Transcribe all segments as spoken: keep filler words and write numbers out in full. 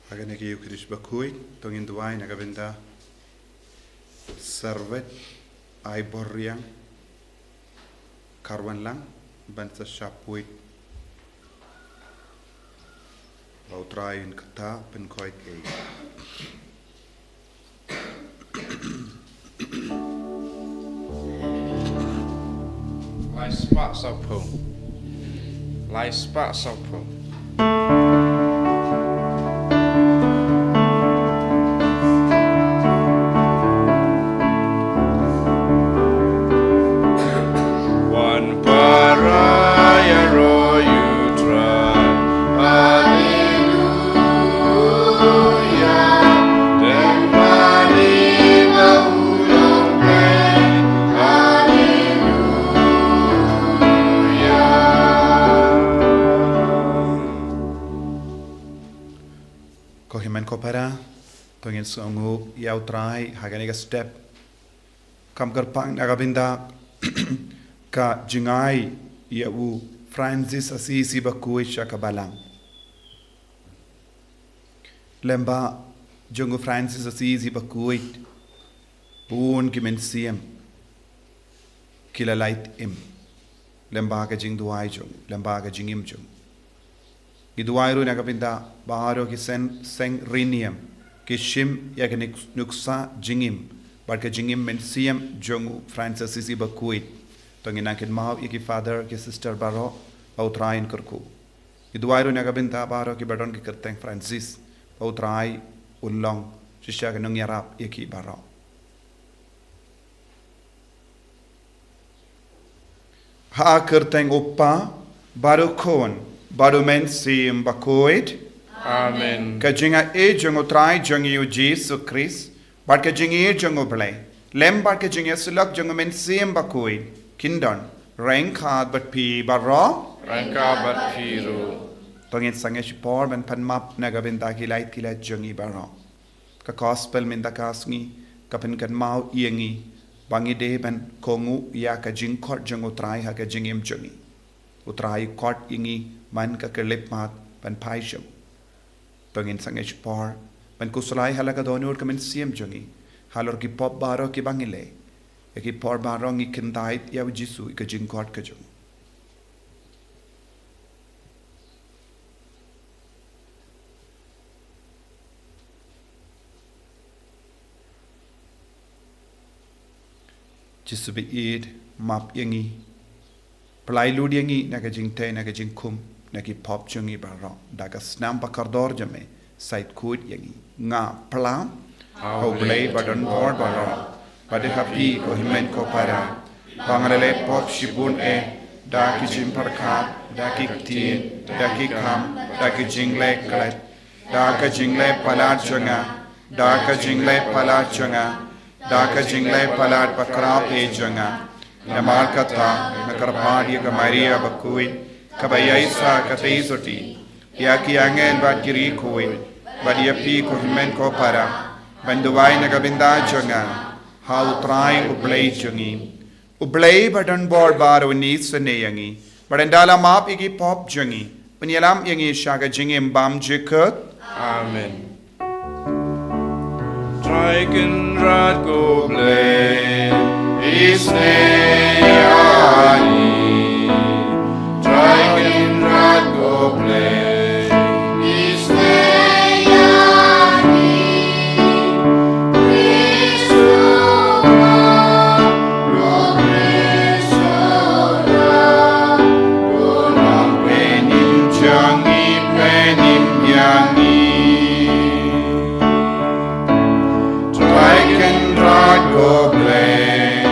Ha kane ka Ïukharist Bakhuid, to ngin duwai na ka bynta Sarwet Aiborriang Kharwanlang ban sa shaphang. Ba U Trai un kyrta pynkhuid ïa i. Lai spah sawphew. Lai spah sawphew. Wan para ïaroh ïa U Trai. Haleluya. Tang mane ba u long blei. Haleluya. Ko hynmen ko para, to ngin sngewnguh ïa U Trai ha kane ka step. Kam kyrpang na ka bynta ka jingai ïa u Francis Assisi Bakhuid sha ka balang. Lem bad jong u Francis Assisi Bakhuid, bun ki mynsiem ki la lait im lem bad ka jingduwai jong, lem bad ka jingim jong. Ngi duwai ruh na ka bynta baroh ki seng, seng riewniam ki shim ïa ka nuk-, nuksa jingim bad ka jingim mynsiem jong u Francis Assisi Bakhuid. To ngin nang kynmaw ïa ki father, ki sister baroh, ba U Trai un kyrkhu. Ngi duwai ruh na ka bynta baroh kiba don ki kyrteng Francis, ba U Trai un long shisha ka nongïarap ïa ki baroh. Ha ka kyrteng U Kpa, bad U Khun, bad U Mynsiem Bakhuid. Amen. Ka jingaiei jong U Trai jong ngi U Jisu Khrist, bad ka jingïeit jong U Blei, lem bad ka jingïasyllok jong U Mynsiem Bakhuid, kin don ryngkat bad phi baroh. Ryngkat bad phi ruh. To ngin sangeh shipor ban pan map na ka bynta ki lait ki lait jong ngi baroh. Ka gospel mynta ka sngi ka pynkynmaw ïa ngi ba ngi dei ban kohnguh ïa ka jingkhot jong U Trai ha ka jingim jong ngi. U Trai u khot ïa ngi man ka khyllipmat ban phai sha u. To ngin sangeh shipor ban khuslai ha la ka dohnud ka mynsiem jong ngi halor ki pop baroh kiba ngi leh. Ïa ki por baroh ngi kyntait ïa U Jisu ïa ka jingkhot ka jong u. Jisu baieit, map ïa ngi. Pyllait lut ïa ngi na ka jingtei, na ka jingkhum, na ki pop jong ngi baroh. Da ka snam ba kordor jong me, sa ïeit khuid ïa ngi. Nga pla ha U Blei badonbor baroh, bad ha phi ko hynmen ko para, ba nga la leh pop shibun eh, da ki jingpyrkhat, da ki ktien, da ki kam, da ki jingleh klet, da ka jingleh palat jong nga, da ka jingleh palat jong nga, da ka jingleh palat bakhraw eh jong nga. Namar kata nga kyrpad ïa ka Maria bakhuid, kaba ïaishah katei sotti, ïa ki angel bad ki riewkhuid, bad ïa phi ko hynmen ko para, ban duwai na ka bynta jong nga ha U Trai U Blei jong ngi. U Blei badonbor baroh un isynei ïa ngi, bad un da la map ïa ki pop jong ngi, un ïalam ïa ngi sha ka jingim bymjukut. Amen. Trai Kynrad ko Blei, isynei ïa ngi. Trai Kynrad ko Blei, isynei ïa ngi. Khrist u wan, ko Khrist u wan, ko Nongpynim jong ngi, pynim ïa ngi. Trai Kynrad ko Blei,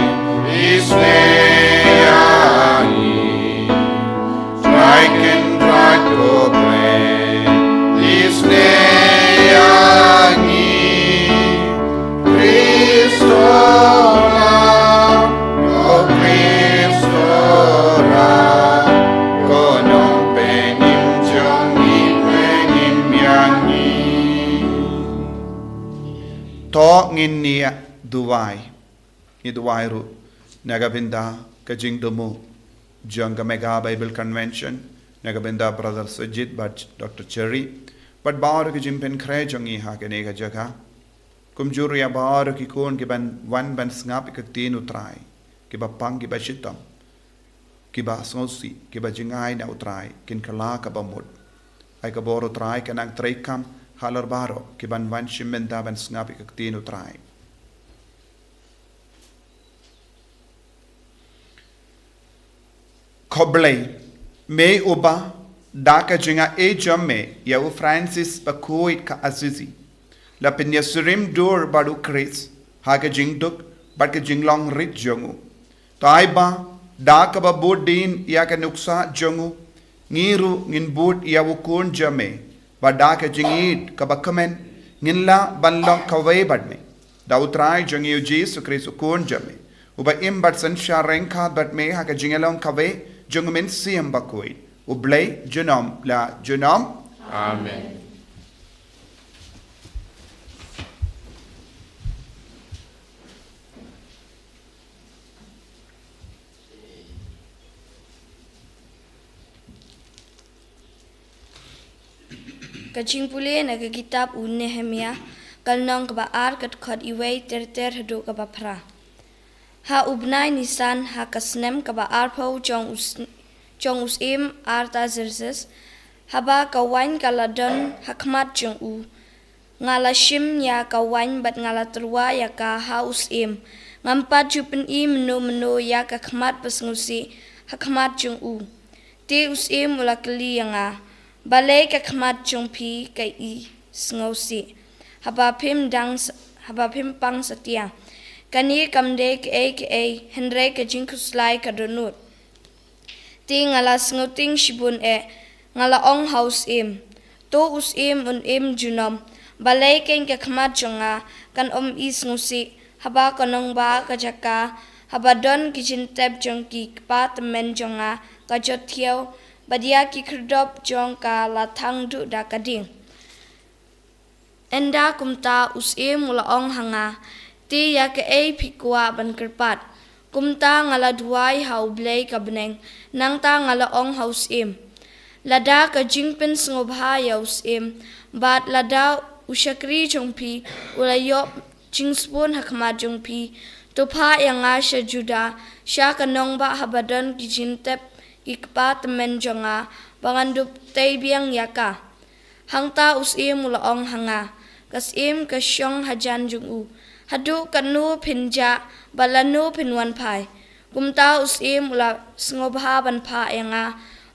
isynei ïa ngi. Trai Kynrad ko Blei, isynei ïa ngi. Khrist u wan, ko Khrist u wan, ko Nongpynim jong ngi, pynim ïa ngi. To ngin ïa duwai. Ngi duwai ruh na ka bynta ka jingduh jong ka Mega Bible Convention, na ka bynta Brother Sajid bad Doctor Cherry, Bad baroh ki jingpynkhreh jong ngi ha kane ka jaka, kumjuh ruh ïa baroh ki khun ki ban wan ban sngap ïa ka ktien U Trai, kiba pang kiba shitom, kiba sngewsih, kiba jngai na U Trai, kin kylla kaba mut. Ai ka bor U Trai kan nang treikam halor baroh ki ban wan shim bynta ban sngap ïa ka ktien U Trai. Khublei, me uba da ka jingaiei jong me ïa u Francis bakhuid ka Assisi, la pynïasyriem dur bad U Khrist ha ka jingduk bad ka jinglong rit jong u. Te ai ba da kaba bud dien ïa ka nuksa jong u, ngi ruh ngin bud ïa u Khun jong me, ba da ka jingïeit kaba kmen ngin lah ban long kawei bad me. Da U Trai jong ngi U Jisu Khrist U Khun jong me, uba im bad synshar ryngkat bad me ha ka jingïalong kawei jong U Mynsiem Bakhuid, U Blei junom la junom. Amen. Ka jingpule na ka kitab u Nehemia, ka lynnong kaba ar, ka dkhot iwei ter ter haduh kaba phra. Ha u bnai Nisan, ha ka snem kaba arphew jong u s-, jong u syiem Artaxerxes, haba ka waiñ ka la don ha khmat jong u, nga la shim ïa ka waiñ bad nga la tyrwa ïa ka ha u syiem. Ngam pat ju pyni mynno mynno ïa ka khmat basngewsih ha khmat jong u. Te u syiem u la kylli ïa nga, balei ka khmat jong phi ka i sngewsih, haba phim dang s-, haba phim pang satia? Kane kam dei kaei kaei, hynrei ka jingkhuslai ka dohnud. Te nga la sngewtieng shibun eh, nga la ong ha u syiem, to u syiem un im junom, balei keiñ ka khmat jong nga kan ym i sngewsih, haba ka nongbah ka jaka, haba don ki jingtep jong ki kpa tymmen jong nga ka jot thiaw, bad ïa ki khyrdop jong ka la thang duh da ka ding. Ynda kumta u syiem u la ong ha nga, te ïa kaei phi kwah ban kyrpad? Kumta nga la duwai ha U Blei ka bneng, nangta nga la ong ha u syiem, lada ka jingpynsngewbha ïa u syiem, bad lada u shakri jong phi u la ïoh jingsbun ha khmat jong phi, to phah ïa nga sha Juda, sha ka nongbah haba don ki jingtep ki kpa tymmen jong nga, ba ngan dup tei biang ïa ka. Hangta u syiem u la ong ha nga, ka syiem ka shong hajan jong u, haduh katno phin jah, bad lano phin wan phai? Kumta u syiem u la sngewbha ban phah ïa nga,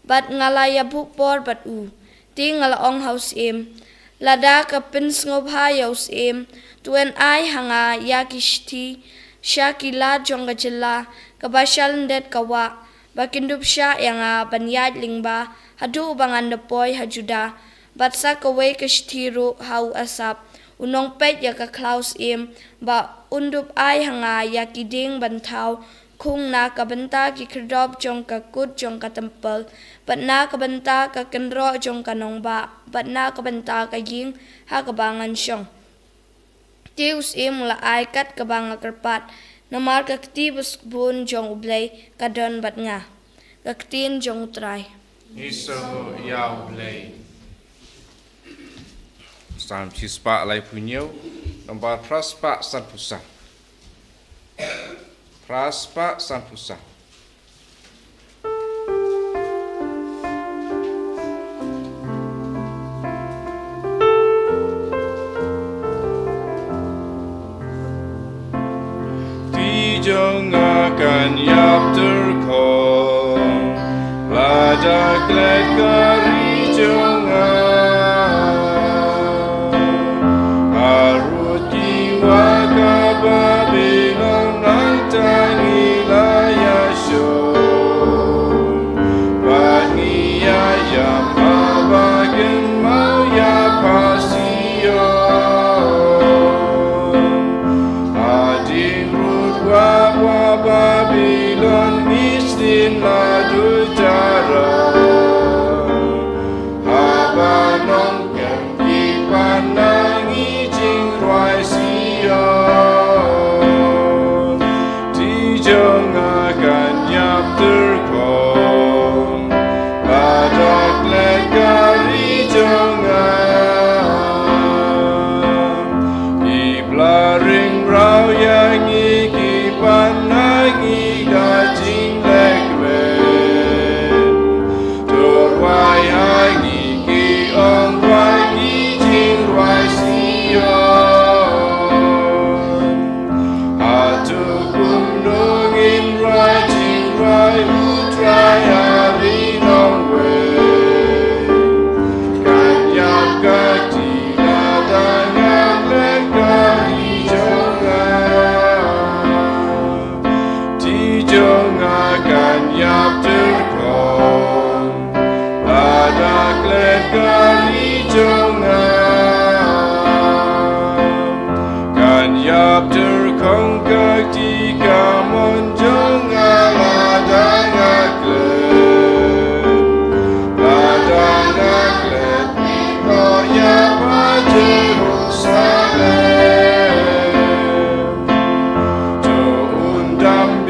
bad nga la ïabuh por bad u. Te nga la ong ha u syiem, lada ka pynsngewbha ïa u syiem, to yn ai ha nga ïa ki shithi sha ki lad jong ka jylla kaba shalyndet ka wah, ba kin dup shah ïa nga ban ïaid lyngba haduh ba ngan da poi ha Juda, bad sa kawei ka shithi ruh ha u Asaph, u nongpeit ïa ka khlaw syiem, ba un dup ai ha nga ïa ki dieng ban thaw khung na ka bynta ki khyrdop jong ka kut jong ka templ, bad na ka bynta ka kynroh jong ka nongbah, bad na ka bynta ka ïing ha kaba ngan shong. Te u syiem u la ai kat kaba nga kyrpad, namar ka kti basbun jong U Blei ka don bad nga. Ka ktien jong U Trai. Ngin sngewbha ïa U Blei. Salm shispah laiphew hynñiew, nombar phraspah sanphew san. Phraspah sanphew san. Ti jong nga kan ïap tyrkhong, lada klet ka ri jong nga. Harud ki wah ka Babilon, nangta ngi la ïashong. Bad ngi ïa ïam haba kynmaw ïa pha Sion. Hadien rud wah, wah Babilon, ngi sdien la duh tara. Haba nongkem ki pan na ngi jingrwai Sion. Ti jong nga kan ïap tyrkhong, lada klet ka ri jong nga.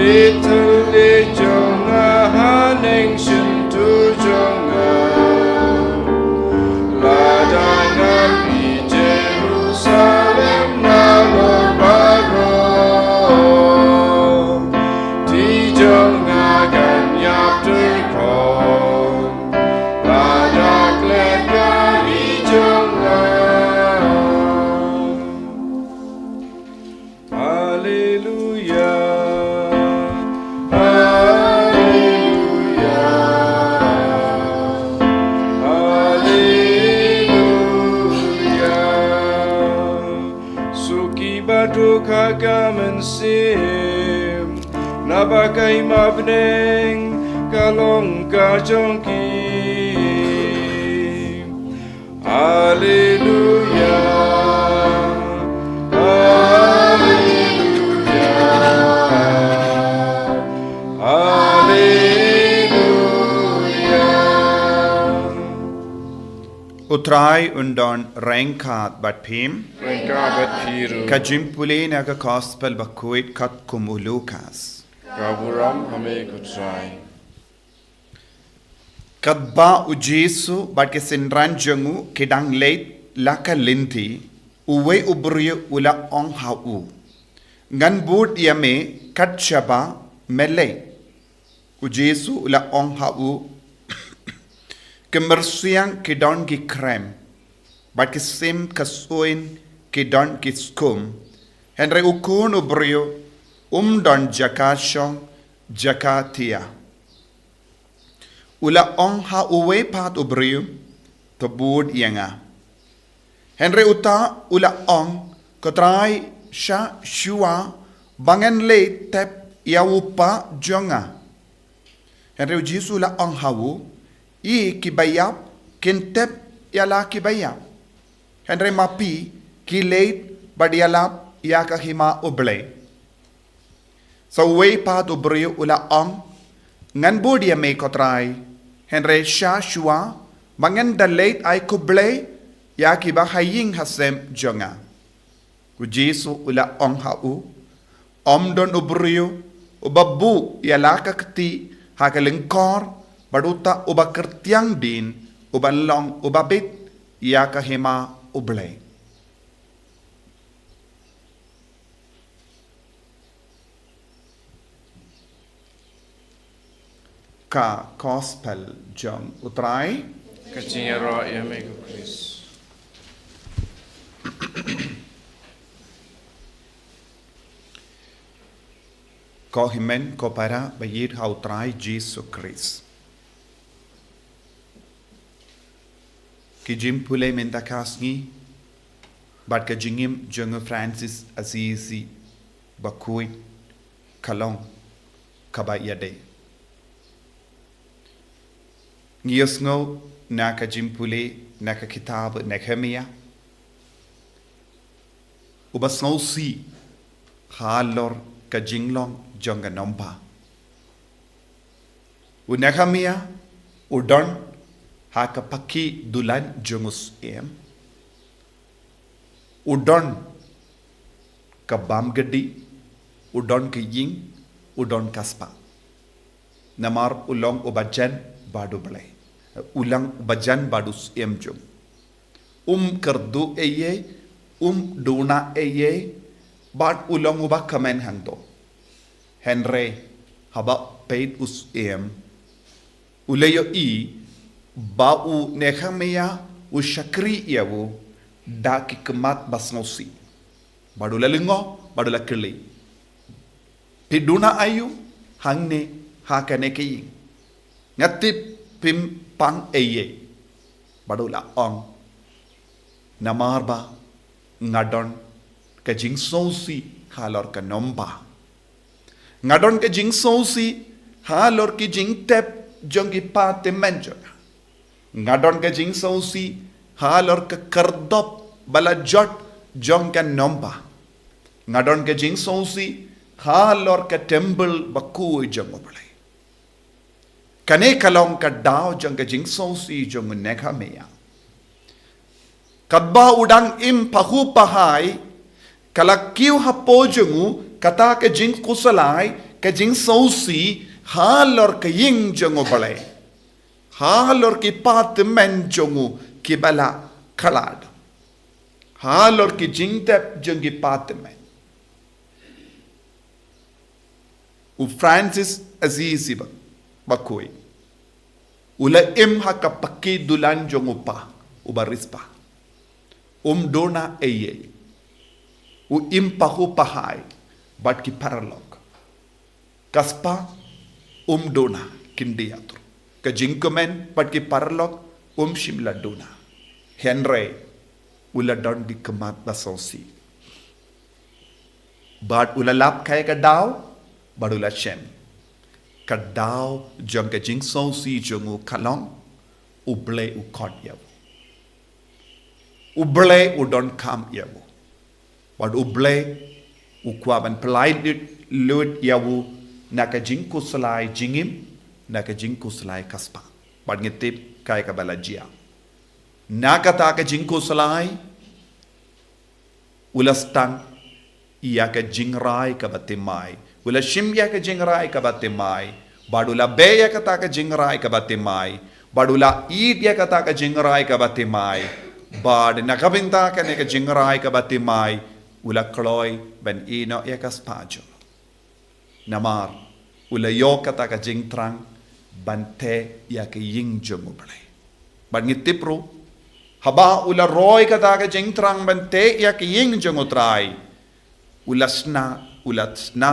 Italy jong nga ha neng shyntur jong nga. Lada nga poi Jerusalem nalor baroh, ti jong nga kan ïap tyrkhong. Lada klet ka ri jong nga. Haleluya. Haleluya. Haleluya. Suki baduk ha ka mynsiem, naba ka hima bneng ka long ka jong ki. Haleluya. Haleluya. Haleluya. U Trai un don ryngkat bad phi. Ryngkat bad phi ruh. Ka jingpule na ka Gospel bakhuid katkum u Lukas. Ka burom ha me ko Trai. Katba u Jisu bad ki synran jong u ki dang leit la ka lynti, uwei u briew u la ong ha u, ngan bud ïa me kat shaba me leit. U Jisu u la ong ha u, ki myrsiang ki don ki krem, bad ki sim ka suiñ ki don ki skum, hynrei u Khun u briew um don jaka shong jaka thiah. U la ong ha uwei pat u briew, to bud ïa nga. Hynrei uta u la ong, ko Trai, sha shuwa ba ngan leit tep ïa u kpa jong nga. Hynrei u Jisu u la ong ha u, i ki baïap kin tep ïa la ki baïap, hynrei ma phi ki leit bad ïalap ïa ka hima U Blei. Sa uwei pat u briew u la ong, ngan bud ïa me ko Trai, hynrei sha shuwa ba ngan da leit ai khublei ïa ki ba ha ïing ha sem jong nga. U Jisu u la ong ha u, ym don u briew uba buh ïa la ka kti ha ka lyngkor bad uta uba kyrtiang dien uban long uba bit ïa ka hima U Blei. Ka Gospel jong U Trai. Ka jingïaroh ïa me ko Khrist. Ko hynmen ko para ba ïeit ha U Trai Jisu Khrist. Ki jingpule mynta ka sngi bad ka jingim jong u Francis Assisi bakhuid ka long kaba ïadei. Ngi ïohsngew na ka jingpule na ka kitab Nehemia, uba sngewsih halor ka jinglong jong ka nongbah. U Nehemia u don ha ka paki dulan jong u syiem. U don ka bam gadi, u don ka ïing, u don ka spah. Namar u long uba jan bad U Blei. U long uba jan bad u syiem jong u. Um kyrduh ei ei, um duna ei ei, bad u long uba kmen hangto. Hynrei haba peit u syiem, u la ïohi ba u Nehemia u shakri ïa u da ki khmat ba sngewsih. Bad u la lyngngoh, bad u la kylli, phi duna aïu hangne ha kane ka ïing? Nga tip phim pang ei ei. Bad u la ong, namar ba nga don ka jingsngewsih halor ka nongbah. Nga don ka jingsngewsih halor ki jingtep jong ki patymmen jong nga. Nga don ka jingsngewsih halor ka khyrdop ba la jot jong ka nongbah. Nga don ka jingsngewsih halor ka templ bakhuid jong U Blei. Kane ka long ka daw jong ka jingsngewsih jong u Nehemia. Katba u dang im pahuh pahai, ka la kiew hapoh jong u kata ka jingkhuslai, Ka jingsngewsih halor ka ïing jong U Blei, halor ki pa tymmen jong u kiba la khlad, halor ki jingtep jong ki pa tymmen. U Francis Assisi ba, bakhuid, u la im ha ka paki dulan jong u Pa uba riewspah. Um duna ei ei. U im pahuh pahai bad ki paralok. Ka spah um duna khyndiat ruh. Ka jingkmen bad ki paralok um shym la duna. Hynrei u la don ki khmat ba sngewsih. Bad u la lap kaei ka daw, bad u la shem. Ka daw jong ka jingsngewsih jong u ka long, U Blei u khot ïa u. U Blei u donkam ïa u. Bad U Blei u kwah ban pynlait lut ïa u na ka jingkhuslai jingim, na ka jingkhuslai ka spah. Bad ngi tip kaei kaba la jia. Na kata ka jingkhuslai, u la sdang ïa ka jingrai kaba thymmai. U la shim ïa ka jingrai kaba thymmai. Bad u la beh ïa kata ka jingrai kaba thymmai. Bad u la ïeit ïa kata ka jingrai kaba thymmai. Bad na ka bynta kane ka jingrai kaba thymmai, u la kloi ban ïehnoh ïa ka spah jong u. Namar u la ïoh kata ka jingthrang ban teh ïa ka ïing jong U Blei. Bad ngi tip ruh, haba u la roi kata ka jingthrang ban teh ïa ka ïing jong U Trai, u la shna, u la shna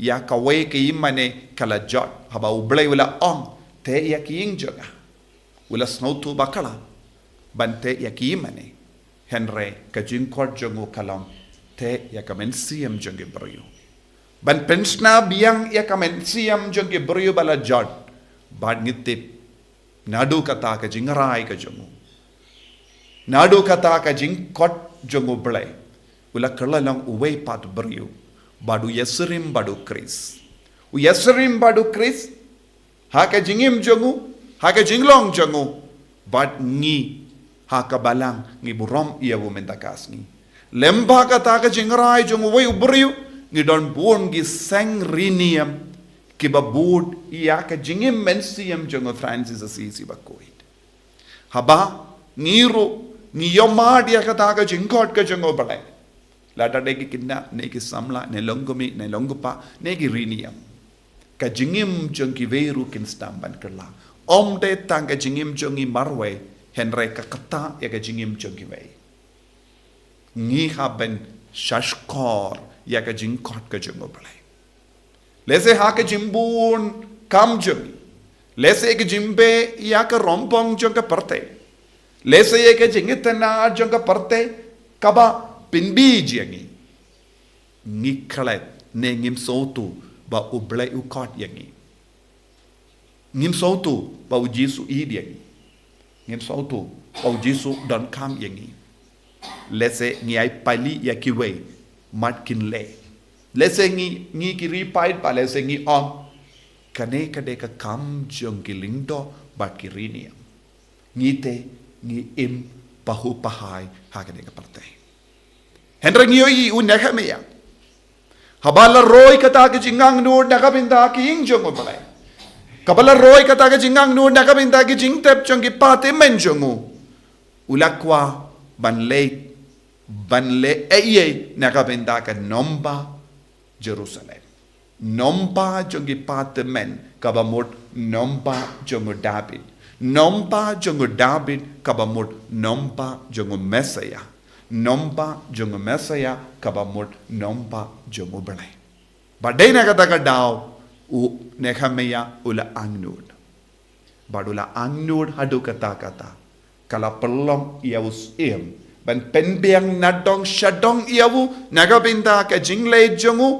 ïa kawei ka ïingmane ka la jot. Haba U Blei u la ong, teh ïa ka ïing jong nga, u la sngewthuh bakla ban teh ïa ka ïingmane. Hynrei ka jingkhot jong u ka long, teh ïa ka mynsiem jong ki briew. Ban pynshna biang ïa ka mynsiem jong ki briew ba la jot. Bad ngi tip, naduh kata ka jingrai ka jong u, naduh kata ka jingkhot jong U Blei, u la kylla long uwei pat u briew. Bad u ïasyriem bad U Khrist. U ïasyriem bad U Khrist ha ka jingim jong u, ha ka jinglong jong u. Bad ngi ha ka balang ngi burom ïa u mynta ka sngi. Lem bad kata ka jingrai jong uwei u briew, ngi don bun ki seng riewniam kiba bud ïa ka jingim mynsiem jong u Francis Assisi bakhuid. Haba ngi ruh ngi ïohmad ïa kata ka jingkhot ka jong U Blei, lada dei ki khynnah ne ki samla ne long kmie ne long kpa ne ki riewniam, ka jingim jong kiwei ruh kin sdang ban kylla. Ym dei tang ka jingim jong ngi marwei, hynrei ka ktah ïa ka jingim jong kiwei. Ngi hap ban shahshkor ïa ka jingkhot ka jong U Blei. Lehse ha ka jingbun kam jong ngi, lehse ka jingbeh ïa ka rongpong jong ka pyrthei, lehse ïa ka jingitynnad jong ka pyrthei kaba pynbeit ïa ngi, ngi klet ne ngim sngewthuh ba U Blei u khot ïa ngi. Ngim sngewthuh ba U Jisu u ïeit ïa ngi. Ngim sngewthuh ba U Jisu u donkam ïa ngi. Lehse ngi ai pali ïa kiwei, mat kin leh. Lehse ngi, ngi ki riewpaid pat, lehse ngi ong, kane ka dei ka kam jong ki lyngdoh bad ki riewniam. Ngi te ngi im pahuh pahai ha kane ka pyrthei. Hynrei ngi ïohi u Nehemiah, haba la roi kata ka jingangnud na ka bynta ka ïing jong U Blei, kaba la roi kata ka jingangnud na ka bynta ka jingtep jong ki pa tymmen jong u, u la kwah ban leh, ban leh ei ei na ka bynta ka nongbah Jerusalem. Nongbah jong ki pa tymmen kaba mut nongbah jong u David. Nongbah jong u David kaba mut nongbah jong u Messiah. Nongbah jong u Messiah kaba mut nongbah jong U Blei. Bad dei na kata ka daw u Nehemiah u la angnud. Bad u la angnud haduh katta katta. Ka la pynlong ïa u syiem ban pynbiang nadong shadong ïa u na ka bynta ka jingleit jong u,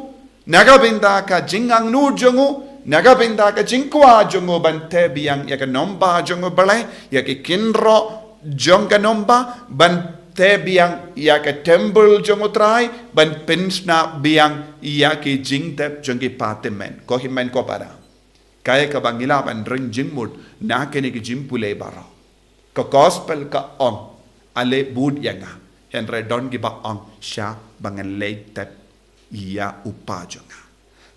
na ka bynta ka jingangnud jong u, na ka bynta ka jingkwah jong u ban teh biang ïa ka nongbah jong U Blei, ïa ki kynroh jong ka nongbah, ban teh biang ïa ka templ jong U Trai, ban pynshna biang ïa ki jingtep jong ki pa tymmen. Ko hynmen ko para, kaei kaba ngi lah ban ring jingmut na kine ki jingpule baroh? Ka gospel ka ong, ale bud ïa nga, hynrei don kiba ong, shah ba ngan leit tep ïa u Pa jong nga.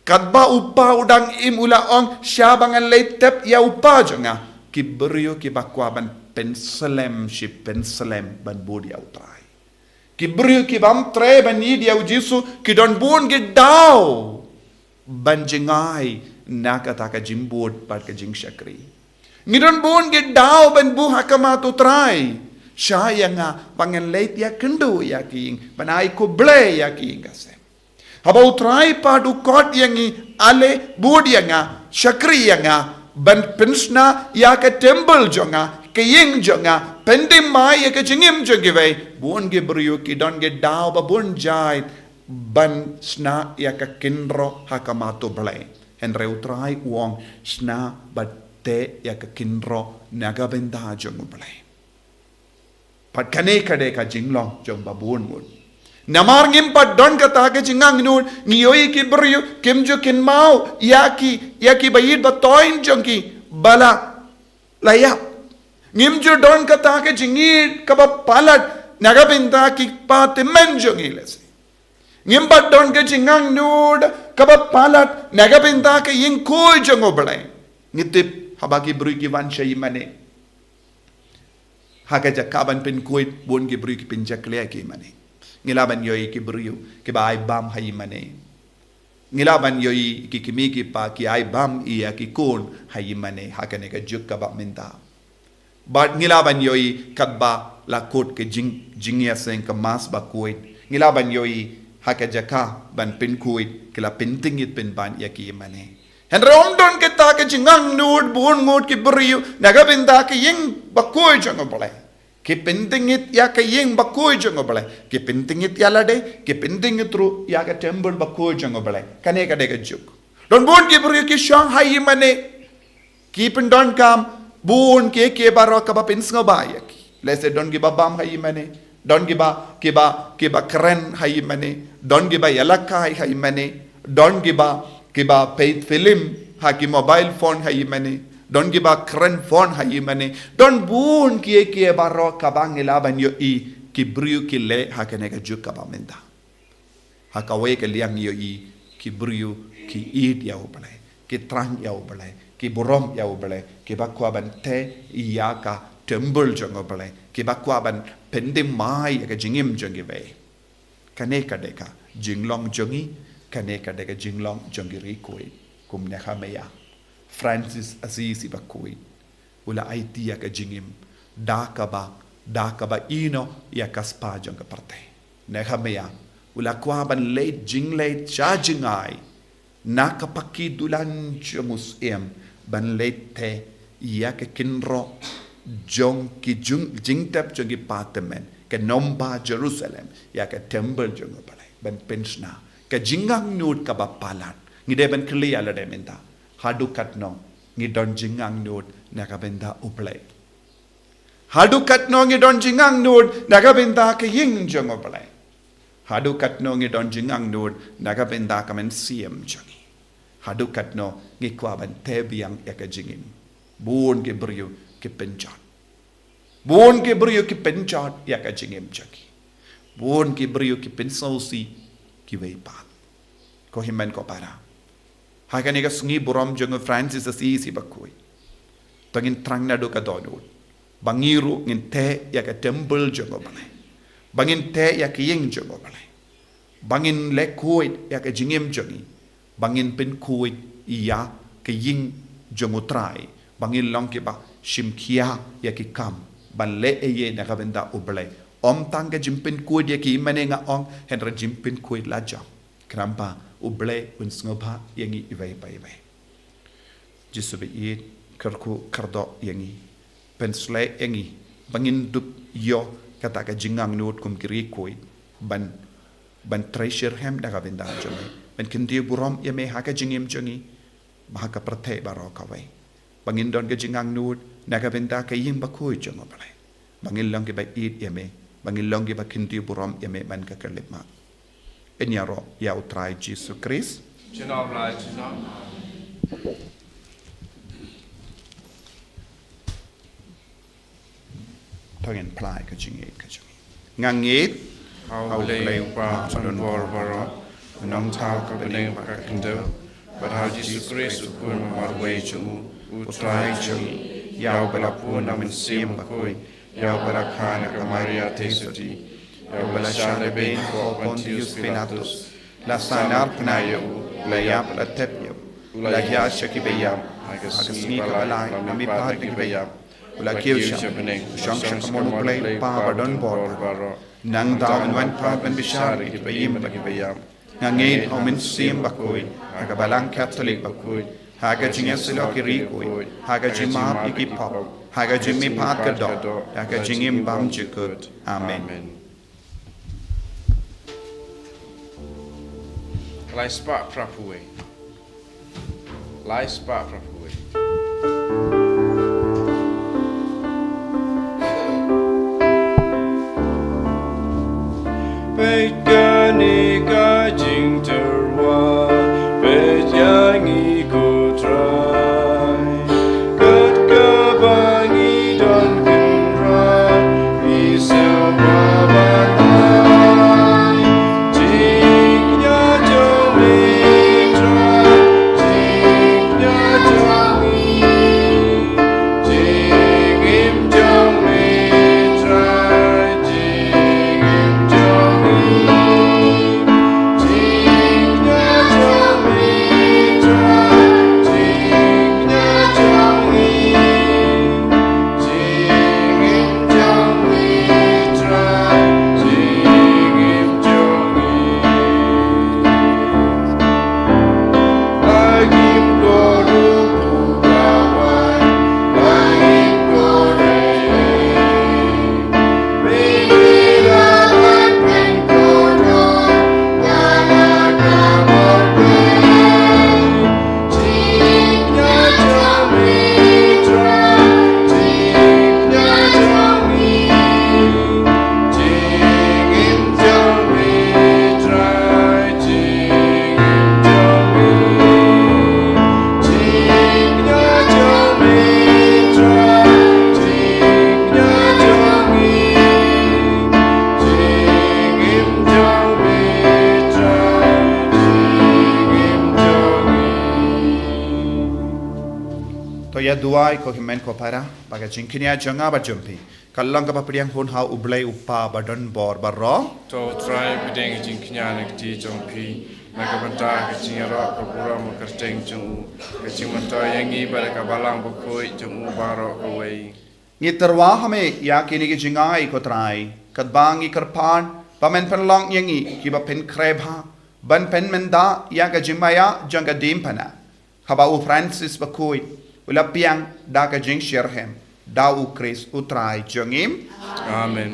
Katba u pa u dang im u la ong, shaba ngan leit tep ïa u pa jong nga. Ki briew kiba kwah ban pynslem shi pynslem ban bud ïa u Trai. Ki briew ki bym treh ban ïeit ïa u Jisu, ki don bun ki daw ban jngai na kata ka jingbud bad ka jingshakri. Ngi don bun ki daw ban buh ha khmat u Trai. Shah ïa nga ba ngan leit ïakynduh ïa ki ïing, ban ai khublei ïa ki ïing ka sem. Haba u Trai pat u khot ïa ngi, ale bud ïa nga, shakri ïa nga, ban pynshna ïa ka temple jong nga, ka ïing jong nga, pynthymmai ïa ka jingim jong kiwei. Bun ki briew ki don ki daw ba bun jait ban shna ïa ka kynroh ha khmat u Blei. Hynrei u Trai u ong, shna bad teh ïa ka kynroh na ka bynta jong u Blei. Bad kane ka dei ka jinglong jong ba bun ngut. Namar ngim pat don kata ka jingangnud, ngi ïohi ki briew kim ju kynmaw ïa ki, ïa ki ba ïeit ba thoiñ jong ki ba la, la ïap. Ngim ju don kata ka jingïeit kaba palat na ka bynta ki pa tymmen jong ngi lehse. Ngim pat don ka jingangnud kaba palat na ka bynta ka ïing khuid jong u Blei. Ngi tip haba ki briew ki wan sha ïing mane, ha ka jaka ban pynkhuid, bun ki briew ki pynjakhlia ki mane. Ngi lah ban ïohi ki briew kiba ai bam ha ïing mane. Ngi lah ban ïohi ki kmie ki kpa ki ai bam ïa ki khun ha ïing mane ha kane ka juk kaba mynta. Bad ngi lah ban ïohi katba la kut ka jing, jingïaseng ka Mass bakhuid, ngi lah ban ïohi ha ka jaka ban pynkhuid ki la pyntngit pynban ïa ki ïing mane. Hynrei ym don kata ka jingangnud, bun ngut ki briew na ka bynta ka ïing bakhuid jong u Blei. Ki pyntngit ïa ka ïing bakhuid jong u Blei. Ki pyntngit ïa lade, ki pyntngit ruh ïa ka temple bakhuid jong u Blei. Kane ka dei ka juk. Don bun ki briew ki shong ha ïing mane. Ki pyndonkam bun kiei kiei baroh kaba pynsngewbha ïa ki. Lehse don kiba bam ha ïing mane. Don kiba, kiba, kiba kren ha ïing mane. Don kiba ïalehkai ha ïing mane. Don kiba, kiba peit film ha ki mobile phone ha ïing mane. Don kiba kren phone ha ïing mane. Don bun kiei kiei baroh kaba ngi lah ban ïohi ki briew ki leh ha kane ka juk kaba mynta. Ha kawei ka liang ïohi ki briew ki ïeit ïa u Blei, ki thrang ïa u Blei, ki burom ïa u Blei, kiba kwah ban teh ïa ka temple jong u Blei, kiba kwah ban pynthymmai ïa ka jingim jong kiwei. Kane ka dei ka jinglong jong ngi, kane ka dei ka jinglong jong ki riewkhuid kum Nehemiah, Francis Assisi bakhuid. U la aiti ïa ka jingim da kaba, da kaba ïehnoh ïa ka spah jong ka pyrthei. Nehemiah u la kwah ban leit jingleit sha jngai na ka paki dulan jong u syiem ban leit teh ïa ka kynroh jong ki jung, jingtep jong ki pa tymmen, ka nongbah Jerusalem, ïa ka temple jong u Blei ban pynshna. Ka jingangnud kaba palat. Ngi dei ban kylli ïa lade mynta, haduh katno ngi don jingangnud na ka bynta u Blei? Haduh katno ngi don jingangnud na ka bynta ka ïing jong u Blei? Haduh katno ngi don jingangnud na ka bynta ka mynsiem jong ngi? Haduh katno ngi kwah ban teh biang ïa ka jingim? Bun ki briew ki pynjot. Bun ki briew ki pynjot ïa ka jingim jong ki. Bun ki briew ki pynsngewsih kiwei pat. Ko hynmen ko para, ha kane ka sngi burom jong u Francis Assisi bakhuid, to ngin thrang naduh ka dohnud ba ngi ruh ngin teh ïa ka temple jong u Blei, ba ngin teh ïa ka ïing jong u Blei, ba ngin leh khuid ïa ka jingim jong ngi, ba ngin pynkhuid ïa ka ïing jong u Trai, ba ngin long kiba shim khia ïa ki kam ban leh ei ei na ka bynta u Blei. Ym tang ka jingpynkhuid ïa ki ïing mane nga ong, hynrei jingpynkhuid la jong. Khnang ba u Blei un sngewbha ïa ngi iwei pa iwei. Jisu baieit, kyrkhu kyrdoh ïa ngi, pynshlei ïa ngi ba ngin dup ïoh kata ka jingangnud kum ki riewkhuid ban, ban trei shitrhem da ka bynta jong me, ban kyntiew burom ïa me ha ka jingim jong ngi, ba ha ka pyrthei baroh kawei, ba ngin don ka jingangnud na ka bynta ka ïing bakhuid jong u Blei, ba ngin long kiba ïeit ïa me, ba ngin long kiba kyntiew burom ïa me man ka khyllipmat. Ngin ïaroh ïa u Trai Jisu Khrist. Jngoh lai jngoh. To ngin phla ïa ka jingïeit ka jong ngi. Nga ngeit ha u Blei u Kpa jong ka don bor baroh, u nongthaw ka bneng bad ka khyndew, Bad ha u Jisu Khrist u Khun marwei jong u, u Trai jong ngi, ïa uba la pun na u Mynsiem Bakhuid, ïa uba la kha na ka Maria Theisotti, ïa uba la shah lehbeiñ hapoh Pontius Pilatus, la sahnarphna ïa u, la ïap la tep ïa u, la hiar sha ki baïap, ha ka sngi kaba lai la mihpat na ki baïap, u la kiew sha bneng, u shong sha ka mon U Blei U Kpa badonbor baroh. Nangta un wan pat ban bishar ïa kiba im bad kiba ïap. Nga ngeit ha u Mynsiem Bakhuid, ha ka Balang Katholik bakhuid, ha ka jingïasyllok ki riewkhuid, ha ka jingmap ïa ki pop, ha ka jingmihpat ka doh, ha ka jingim bymjukut. Amen. Lai spah phra phew wei. Lai spah phra phew wei. Peit kane ka jingtyrwa, peit ïa ngi ko Trai. Kat kaba ngi don kynrad, ngi sngewbha ban ai. Jingkñia jong me Trai, jingkñia jong ngi. Jingim jong me Trai, jingim jong ngi. Jingkñia jong me Trai, jingkñia jong ngi. Jingim jong me Trai, jingim jong ngi. To ïa duwai ko hynmen ko para, ba ka jingkñia jong nga bad jong phi kan long kaba pdiang hun ha U Blei U Kpa badonbor baroh. To U Trai pdiang ka jingkñia na ka kti jong phi, na ka bynta ka jingïaroh ka burom ka kyrteng jong u, ka jingmyntoi ïa ngi bad ka Balang Bakhuid jong u baroh kawei. Ngi tyrwa ha me ïa kine ki jingai ko Trai, katba ngi kyrpad ba men pynlong ïa ngi kiba pynkhreh bha ban pynmynda ïa ka jingmaïa jong ka diengphna, kaba u Francis Bakhuid u la pdiang da ka jingshitrhem, da U Khrist U Trai jong ngi. Amen.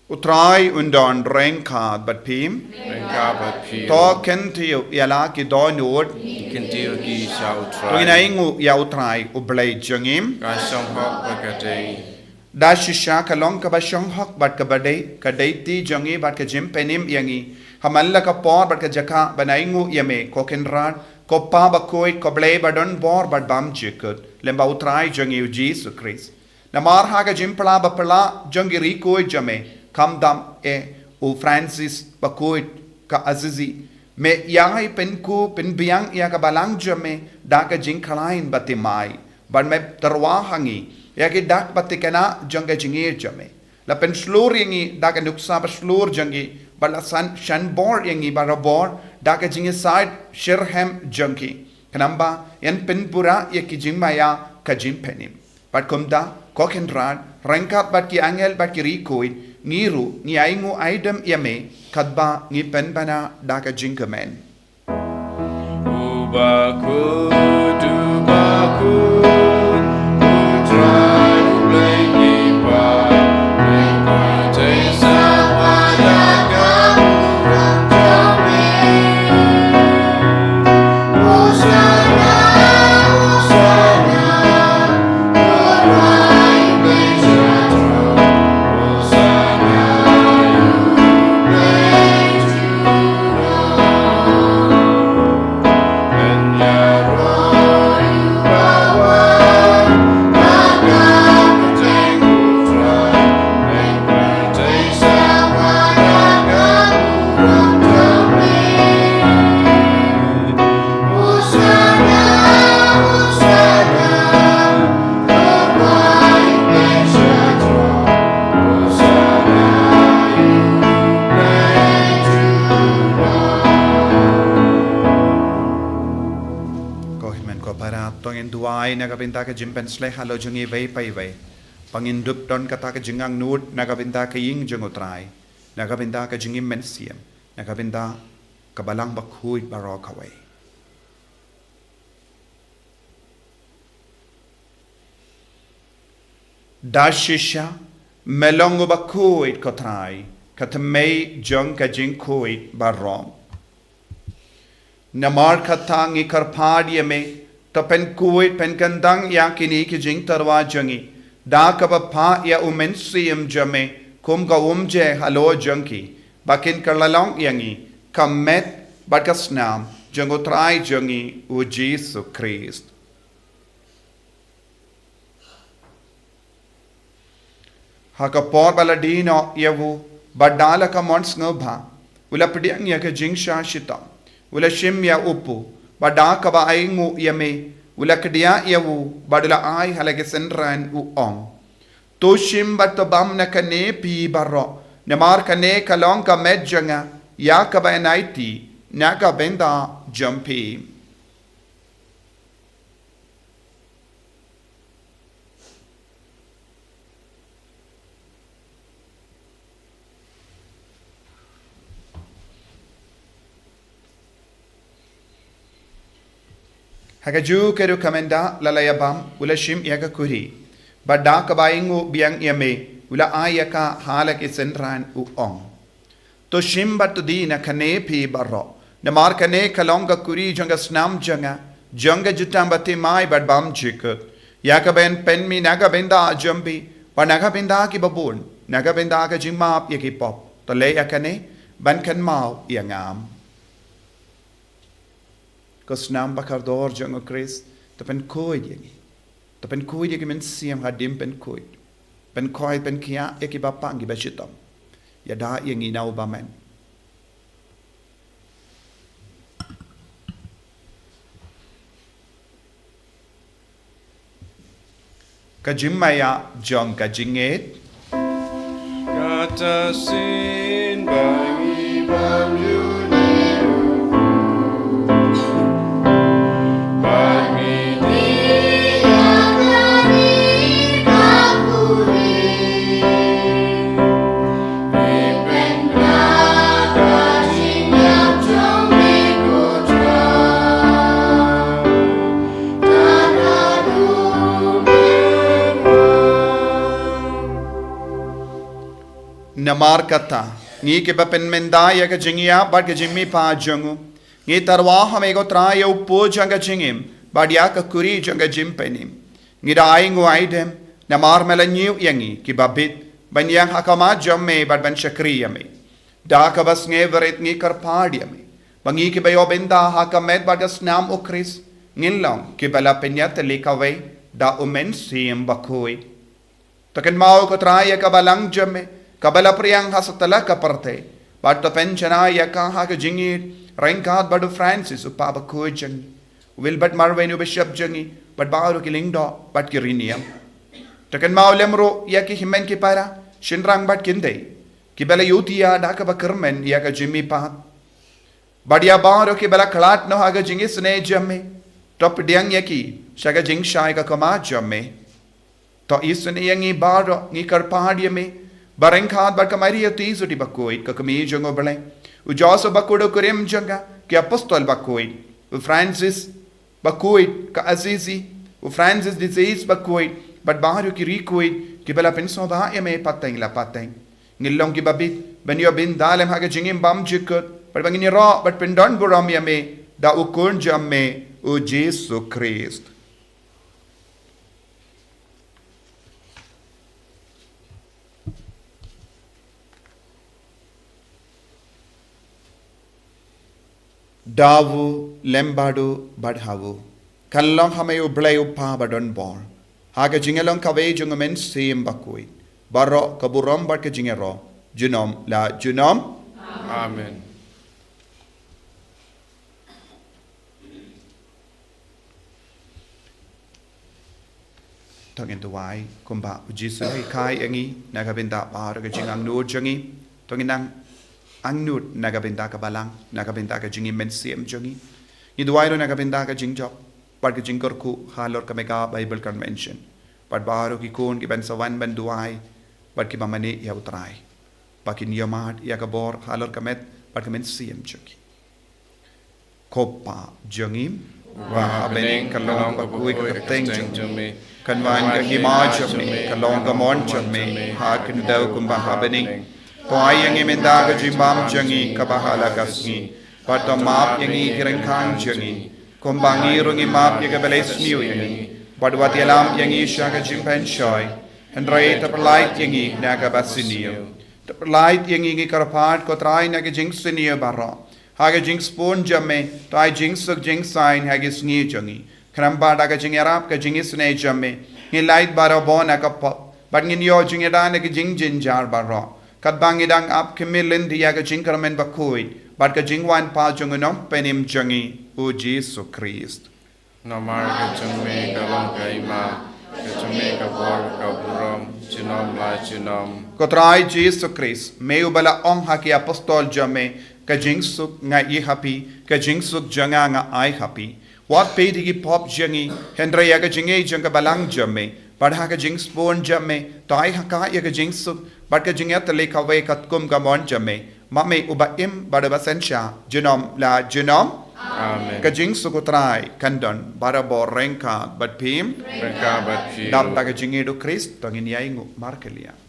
U Trai un don ryngkat bad phi. Ryngkat bad phi. To kyntiew ïa la ki dohnud. Kyntiew ki sha U Trai. To ngin ainguh ïa U Trai U Blei jong ngi. Ka shong hok bad ka dei. Da shisha ka long kaba shong hok bad kaba dei, ka dei ti jong ngi bad ka jingpynim ïa ngi ha man la ka por bad ka jaka ban ainguh ïa me ko Kynrad, ko Pa Bakhuid, ko Blei badonbor bad bymjukut, lem bad U Trai jong ngi U Jisu Khrist. Namar ha ka jingpla ba pla jong ki riewkhuid jong me, khamtam eh u Francis Bakhuid ka Assisi, me ïai pynku pynbiang ïa ka balang jong me da ka jingkhlaiñ bad thymmai. Bad me tyrwa ha ngi ïa ki dak bad thikna jong ka jingïeit jong me. La pynshlur ïa ngi da ka nuksa bashlur jong ki, bad la san shanbor ïa ngi barabor da ka jingïasaid shitrhem jong ki. Khnang ba yn pynpura ïa ki jingmaïa ka jingpynim. Bad kumta, ko Kynrad, ryngkat bad ki angel bad ki riewkhuid, ngi ruh ngi ainguh aidem ïa me, katba ngi pynbna da ka jingkmen. Uba khuid, uba khuid, U Trai U Blei ngi Kpa, ngi pyrthei sawa ïa ka burom jong me. Hosanna, Hosanna, U Trai U Blei sha throne. Hosanna, U Blei jong ngi. Bai na ka bynta ka jingpynshlei halor jong iwei pa iwei. Ba ngin dup don kata ka jingangnud na ka bynta ka ïing jong U Trai, na ka bynta ka jingim mynsiem, na ka bynta ka Balang Bakhuid baroh kawei. Da shisha, me long uba khuid, ko Trai, ka thymmei jong ka jingkhuid baroh. Namar kata ngi kyrpad ïa me, to pynkhuid pynkyndang ïa kine ki jingtyrwa jong ngi da kaba phah ïa U Mynsiem jong me kum ka umje halor jong ki, ba kin kylla long ïa ngi ka met bad ka snam jong U Trai jong ngi U Jisu Khrist. Ha ka por ba la die noh ïa u, bad da la ka mon sngewbha, u la pdiang ïa ka jingshah shitom, u la shim ïa u pu, bad da kaba ainguh ïa me, u la kdiah ïa u, bad u la ai ha la ki synran, u ong: To shim bad to bam na kane phi baroh, namar kane ka long ka met jong nga ïa kaba yn aiti na ka bynta jong phi. Ha kajuh ka rukom ka mynta la la ïa bam, u la shim ïa ka kuri, bad da kaba ainguh biang ïa me, u la ai ïa ka ha la ki synran, u ong: To shim bad to die na kane phi baroh, namar kane ka long ka kuri jong ka snam jong nga, jong ka jutang bathymmai bad bymjukut, ïa kaba yn pynmih na ka bynta jong phi bad na ka bynta kiba bun na ka bynta ka jingmap ïa ki pop. To leh ïa kane ban kynmaw ïa nga. Ko snam bakordor jong U Khrist, to pynkhuid ïa ngi. To pynkhuid ïa ki mynsiem hadien pynkhuid. Pynkhoi pynkhiah ïa kiba pang kiba shitom. Ïada ïa ngi na u bymman. Ka jingmaïa jong ka jingngeit. Kata shisien ba ngi bam ïa une u khuid, ba ngi die ïa kane ka kuri. Namar kata, ngi kiba pynmynta ïa ka jingïap bad ka jingmihpat jong u, ngi tyrwa ha me ko Trai ïa u pu jong ka jingim bad ïa ka kuri jong ka jingpynim. Ngi da ainguh aidem namar me la ñiew ïa ngi kiba bit ban ïeng ha khmat jong me bad ban shakri ïa me. Da kaba sngewrit ngi kyrpad ïa me ba ngi kiba ïoh bynta ha ka met bad ka snam U Khrist ngin long kiba la pynïatylli kawei da U Mynsiem Bakhuid. To kynmaw ko Trai ïa ka balang jong me kaba la pdiang ha satlak ka pyrthei, bad to pynjanai ïa ka ha ka jingïeit ryngkat bad u Francis u Papa bakhuid jong ngi, u Wilbert Marwein u Bishop jong ngi, bad baroh ki lyngdoh bad ki riewniam. To kynmaw lem ruh ïa ki hynmen ki para, shynrang bad ki khyndai, kiba la ïohi ïa da kaba kyrmen ïa ka jingmihpat. Bad ïa baroh kiba la khlad noh ha ka jingisynei jong me, to pdiang ïa ki sha ka jingshai ka khmat jong me. To isynei ïa ngi baroh, ngi kyrpad ïa me, ba ryngkat bad ka Maria Theisotti bakhuid, ka kmie jong U Blei, u Joseph bakhuid u kurim jong ka, ki apostol bakhuid, u Francis bakhuid ka Assisi, u Francis de Sales bakhuid, bad baroh ki riewkhuid kiba la pynsngewbha ïa me pateng la pateng, ngin long kiba bit ban ïoh bynta lem ha ka jingim bymjukut, bad ba ngin ïaroh bad pyndonburom ïa me da u Khun jong me u Jisu Khrist. Da u, lem bad u, bad ha u, kan long ha me U Blei U Kpa badonbor, ha ka jingïalong kawei jong U Mynsiem Bakhuid, baroh ka burom bad ka jingïaroh junom la junom. Amen. To ngin duwai kumba u Jisu u hikai ïa ngi, na ka bynta baroh ka jingangnud jong ngi. To ngin nang angnud na ka bynta ka balang, na ka bynta ka jingim mynsiem jong ngi. Ngi duwai ruh na ka bynta ka jingjop. bad ka jingkyrkhu halor ka Mega Bible Convention, bad baroh ki khun kiban sa wan ban duwai, bad kiba mane ïa U Trai, ba kin ïohmad ïa ka bor halor ka met bad ka mynsiem jong ki. Ko Pa jong ngi, uba ha bneng, ka long kaba khuid ka kyrteng jong me. Kan wan ka hima jong me, ka long ka mon jong me ha khyndew kumba ha bneng. To ai ïa ngi mynta ka jingbam jong ngi kaba ha la ka sngi. Bad to map ïa ngi ki ryngkang jong ngi, kumba ngi ruh ngi map ïa kiba leh sniew ïa ngi. Bad wat ïalam ïa ngi sha ka jingpynshoi, hynrei to pyllait ïa ngi na kaba sniew. To pyllait ïa ngi ngi kyrpad, ko Trai, na ka jingsniew baroh. Ha ka jingsbun jong me, to ai jingsuk jingsaiñ ha ki sngi jong ngi. Khnang ba da ka jingïarap ka jingisynei jong me, ngin lait barabor na ka pop, bad ngin ïoh jingïada na ka jingjynjar baroh, katba ngi dang ap khmih lynti ïa ka jingkyrmen bakhuid bad ka jingwan pat jong U Nongpynim jong ngi, U Jisu Khrist. Namar ka jong me ka long ka hima, ka jong me ka bor, ka burom, junom la junom. Ko Trai Jisu Khrist, me uba la ong ha ki apostol jong me, ka jingsuk nga ai ha phi, ka jingsuk jong nga nga ai ha phi. Wat peit ïa ki pop jong ngi, hynrei ïa ka jingngeit jong ka balang jong me. Bad ha ka jingsbun jong me, to ai ha ka ïa ka jingsuk bad ka jingïatylli kawei katkum ka mon jong me, ma me uba im bad uba synshar junom la junom. Amen. Ka jingsuk U Trai kan don barabor ryngkat bad phi. Ryngkat bad phi. Dap da ka jingngeit U Khrist, to ngin ïai nguh markylliang.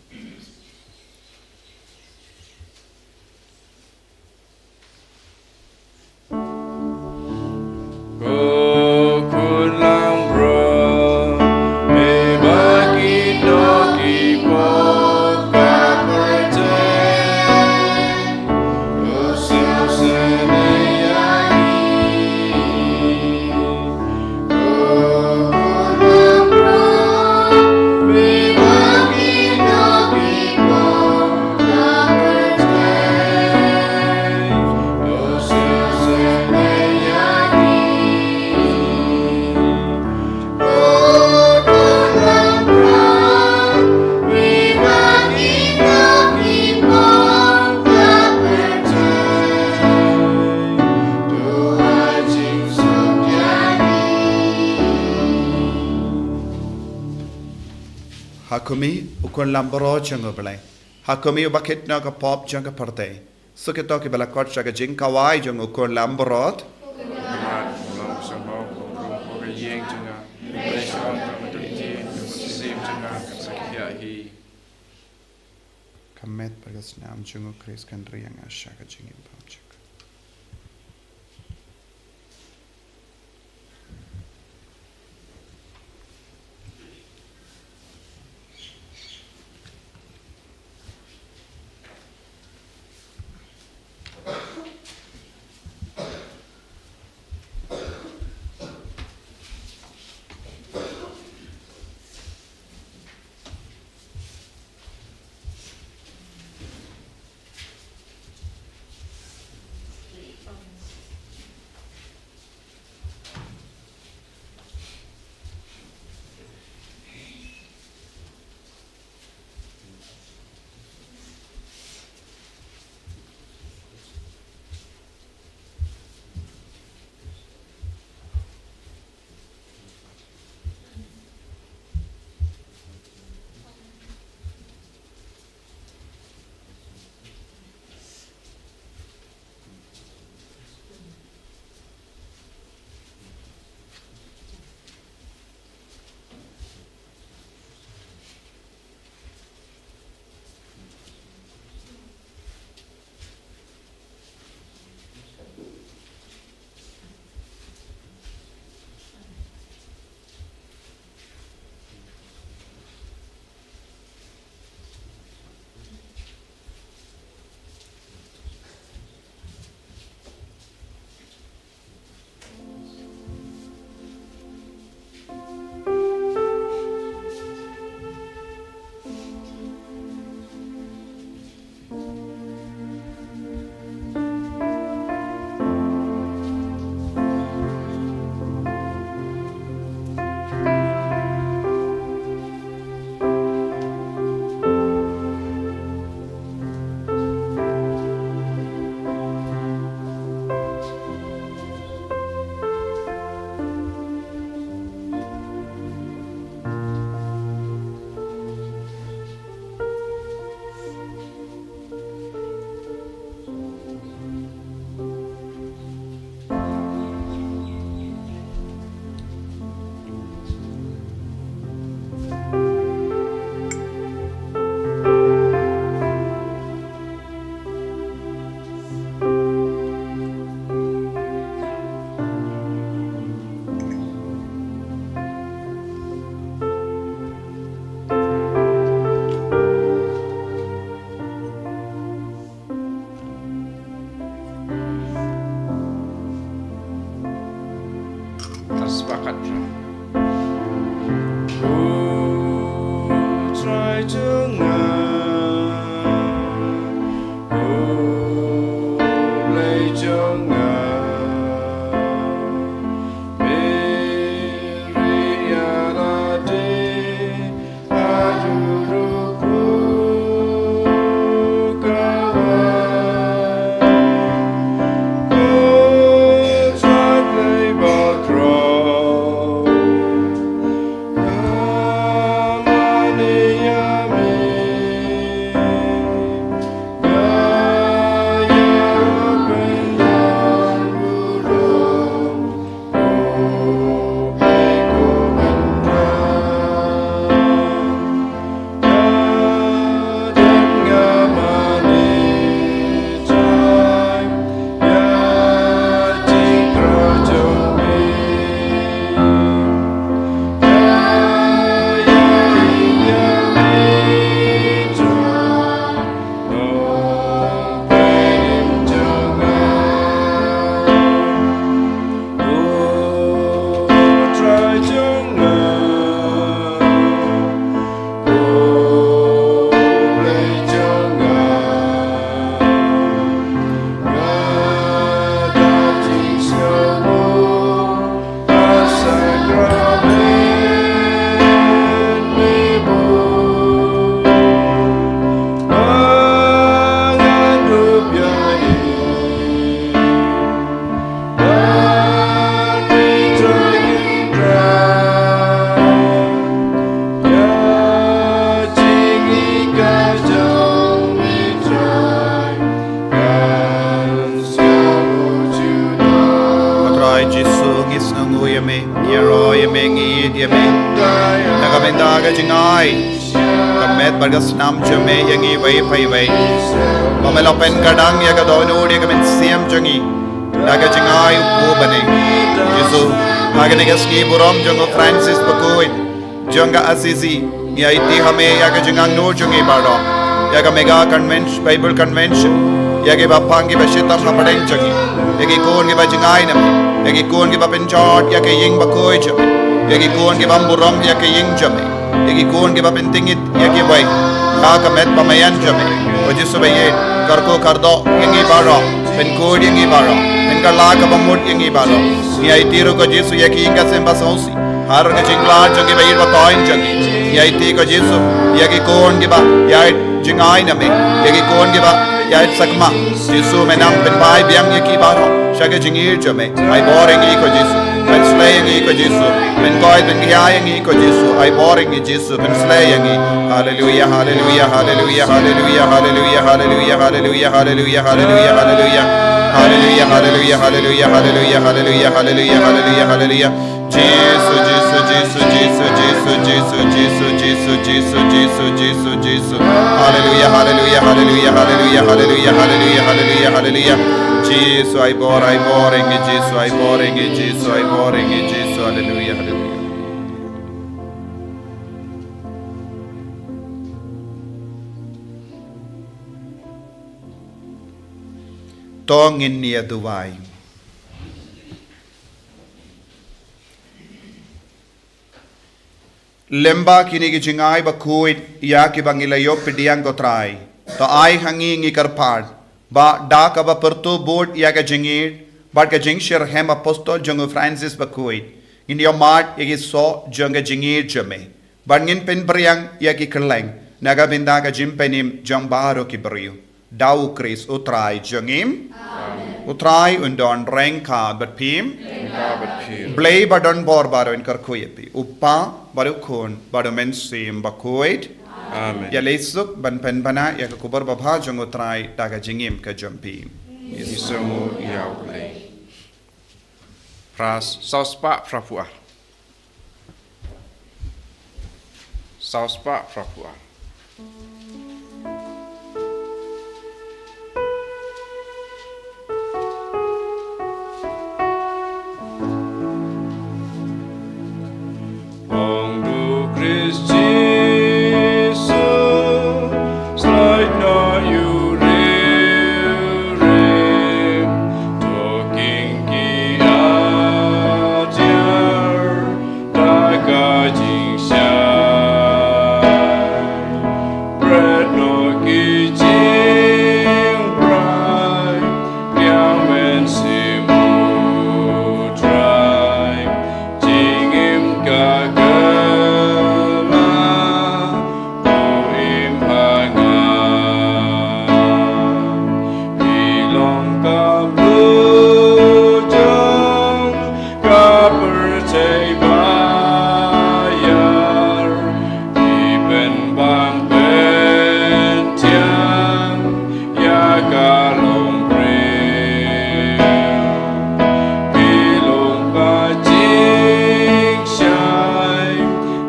Ha khmih, u khun lambrot jong U Blei. Ha khmih, uba kit noh ka pop jong ka pyrthei. Suk ïa kito kiba la khot sha ka jingkhawai jong u khun lambrot. Ka met bad ka snam jong U Khrist kan ri ïa nga sha ka jingim pynshong. Na ka bynta ka jingai ka met bad ka snam jong me ïa ngi iwei pa iwei. Ba me la pynkyrdan ïa ka dohnud ïa ka mynsiem jong ngi da ka jingai u pynbna. Jisu, ha kane ka sngi burom jong u Francis Bakhuid jong ka Assisi, ngi aiti ha me ïa ka jingangnud jong ngi baroh, ïa ka mega convention, Bible convention, ïa kiba pang kiba shitom hapdeng jong ngi, ïa ki khun kiba jingai na me, ïa ki khun kiba pynjot ïa ka ïing bakhuid jong me, ïa ki khun kiba burom ïa ka ïing jong me, ïa ki khun kiba pynthikna ïa kiwei ha ka met ba maïan jong me. Ko Jisu ba ïeit, kyrkhu kyrdoh ïa ngi baroh, pynkhuid ïa ngi baroh, pynkylla kaba mut ïa ngi baroh. Ngi aiti ruh ko Jisu ïa ki ïing ka sem ba sngewsih, ha ka jingkylla jong kiba ïeit ba thoh jong ngi. Ngi aiti ko Jisu ïa ki khun kiba ïaid jingai na me, ïa ki khun kiba ïaid sakma. Jisu, me nang pynphai biang ïa ki baroh sha ka jingïeit jong me. Ai bor ïa ngi ko Jisu, pynsleh ïa ngi ko Jisu, pynkoit pynkhia ïa ngi ko Jisu. Ai bor ïa ngi Jisu, pynsleh ïa ngi. Haleluia, haleluia, haleluia, haleluia, haleluia, haleluia, haleluia, haleluia, haleluia, haleluia. Haleluia, haleluia, haleluia, haleluia, haleluia, haleluia, haleluia, haleluia. Jisu, Jisu, Jisu, Jisu, Jisu, Jisu, Jisu, Jisu, Jisu, Jisu, Jisu. Haleluia, haleluia, haleluia, haleluia, haleluia, haleluia, haleluia, haleluia. Jisu, ai bor, ai bor ïa ngi Jisu, ai bor ïa ngi Jisu, ai bor ïa ngi Jisu. Haleluia, haleluia. To ngin ïa duwai. Lem bad kine ki jingai bakhuid ïa kiba ngi la ïoh pdiang ko Trai, to ai ha ngi ngi kyrpad ba da kaba pyrto bud ïa ka jingïeit bad ka jingshitrhem apostol jong u Francis Bakhuid, ngin ïohmad ïa ki soh jong ka jingïeit jong me, bad ngin pynphriang ïa ki kylleng na ka bynta ka jingpynim jong baroh ki briew. Da u Khrist u Trai jong ngi. Amen. U Trai un don ryngkat bad phi. Ryngkat bad phi. Blei ba don bor baroh un kyrkhu ïa phi, u Kpa bad u Khun bad u Mynsiem Bakhuid. Amen. Ïaleh suk ban pynbna ïa ka khubor babha jong u Trai da ka jingim ka jong phi. Ngi sngewnguh ïa u Blei. Phra, saw spah phra phew ar. Saw spah phra phew ar. Ong u Khrist Jisu, slait noh ïa u riewrem, to khing ki atiar da ka jingshai. Bret noh ki jingprai, Kpa Mynsiem u Trai, jingim ka kylla, u im ha nga. Phi long ka bluh jong ka pyrthei ba ïar, phi pynbang pynthiang ïa ka longbriew. Phi long ka jingshai,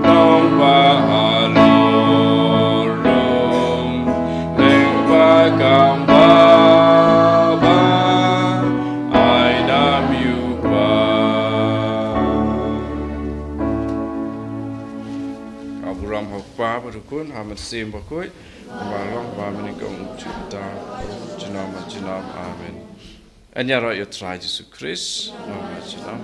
long ba halor lum, leng ba kam ba ba, ai nam ïa u Kpa. Ka burom ha u Kpa bad u Khun, ha u Mynsiem Bakhuid, kumba long ba mynnyngkong, junom, junom, junom. Amen. Ngin ïaroh ïa u Trai Jisu Khrist, junom, junom.